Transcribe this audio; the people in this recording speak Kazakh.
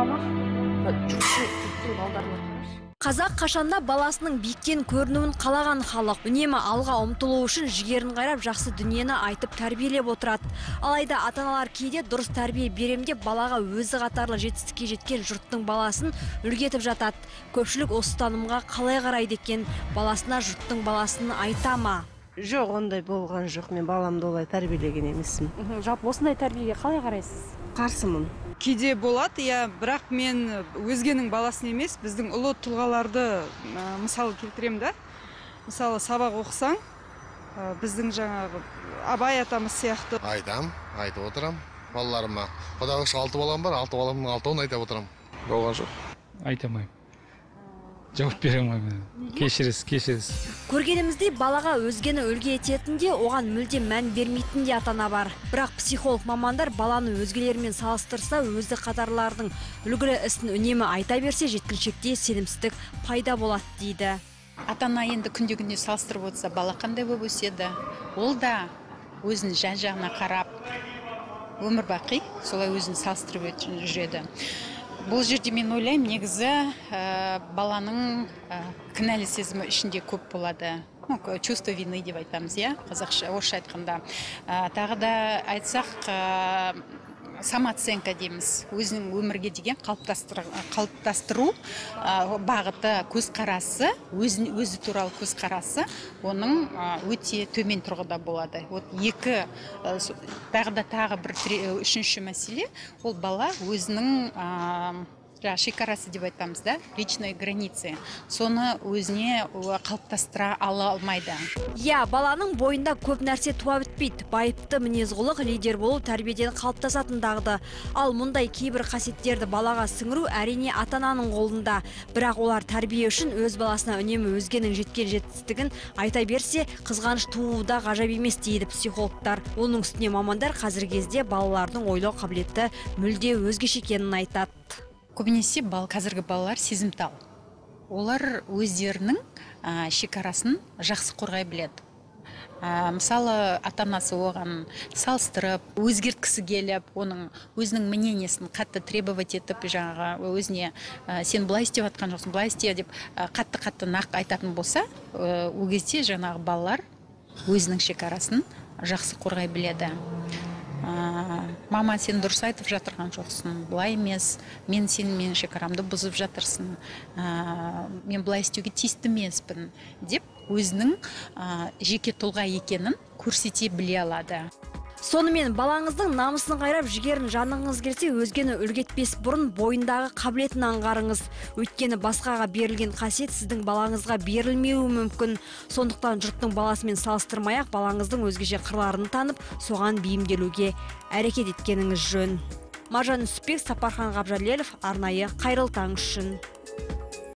бола ма? Жұрттың балдарына қарашы. Қазақ қашанда баласының биіктен көрінуін қалаған халық. Үнемі алға ұмтылу үшін жігерін қайрап, жақсы дүниені айтып тәрбиелеп отырады. Алайда ата-аналар кейде дұрыс тәрбие берем деп балаға өзі қатарлы жетістікке жеткен жұрттың баласын үлгі етіп жатады. Көпшілік осы ұстанымға қалай қарайды екен? Баласына жұрттың баласын айта ма? Жоқ, ондай болған жоқ. Мен баламды олай тәрбиелеген емеспін. Жалпы осындай тәрбиеге қалай қарайсыз? Қарсымын. Кейде болады, иә, бірақ мен өзгенің баласын емес, біздің ұлы тұлғаларды мысал келтіремін да. Мысалы, сабақ оқысаң, біздің жаңағы Абай атамыз сияқты. Айтам, айтып отырам балаларыма. Құдайға шүкір, 6 балам бар, 6 баламның 6-уын айтып отырам. Болған жоқ. Айта алмаймын. Жауап бере алмаймын. Кешіресіз, кешіресіз. Көргеніміздей, балаға өзгені үлгі ететін де, оған мүлде мән бермейтін де ата-ана бар. Бірақ психолог мамандар баланы өзгелермен салыстырса, өзі қатарлардың үлгілі ісін үнемі айта берсе, жеткіншекте сенімсіздік пайда болады дейді. Ата-ана енді күнде-күнде салыстырып отырса, бала қандай болып өседі? Ол да өзін жан-жағына қарап, өмір бақи солай өзін салыстырып жүреді. Бұл жерде мен ойлаймын, негізі баланың кінәлі сезімі ішінде көп болады. Чувство вины деп айтамыз, иә, қазақша, орысша айтқанда. Тағы да айтсақ, самооценка дейміз. Өзінің өмірге деген қалыптастыру бағыты, көзқарасы, өзі туралы көзқарасы оның өте төмен тұрғыда болады. Вот екі, тағы да тағы бір үшінші мәселе, ол бала өзінің, жаңағы шекарасы деп айтамыз да, личные границы, соны өзіне қалыптастыра ала алмайды. Иә, баланың бойында көп нәрсе туа бітпейді. Байыпты мінез-құлық, лидер болу тәрбиеден қалыптасатын дағды. Ал мұндай кейбір қасиеттерді балаға сіңіру әрине ата-ананың қолында. Бірақ олар тәрбие үшін өз баласына үнемі өзгенің жеткен жетістігін айта берсе, қызғаныш тууы да ғажап емес дейді психологтар. Оның үстіне мамандар қазіргі кезде балалардың ойлау қабілеті мүлде өзгеше екенін айтады. Көбінесе қазіргі балалар сезімтал. Олар өздерінің шекарасын жақсы қорғай біледі. Мысалы, ата-анасы оған салыстырып, өзгерткісі келіп, оның өзінің мнениесін қатты требовать етіп, жаңағы өзіне, сен былай істеп жатқан жоқсың, былай істе деп, қатты-қатты нақ айтатын болса, ол кезде жаңағы балалар өзінің шекарасын жақсы қорғай біледі. Мама, сен дұрыс айтып жатырған жоқсың, былай емес, мен сенің менің шекарамды бұзып жатырсың, мен былай істеуге тиісті емеспін деп өзінің, жеке тұлға екенін көрсете біле алады. Сонымен балаңыздың намысын қайрап, жігерін жаныңыз келсе, өзгені үлгі етпес бұрын бойындағы қабілетін аңғарыңыз. Өйткені басқаға берілген қасиет сіздің балаңызға берілмеуі мүмкін. Сондықтан жұрттың баласымен салыстырмай-ақ балаңыздың өзгеше қырларын танып, соған бейімделуге әрекет еткеніңіз жөн. Маржан Үсіпбек, Сапархан Қабжалелов, арнайы Қайырлы таң үшін.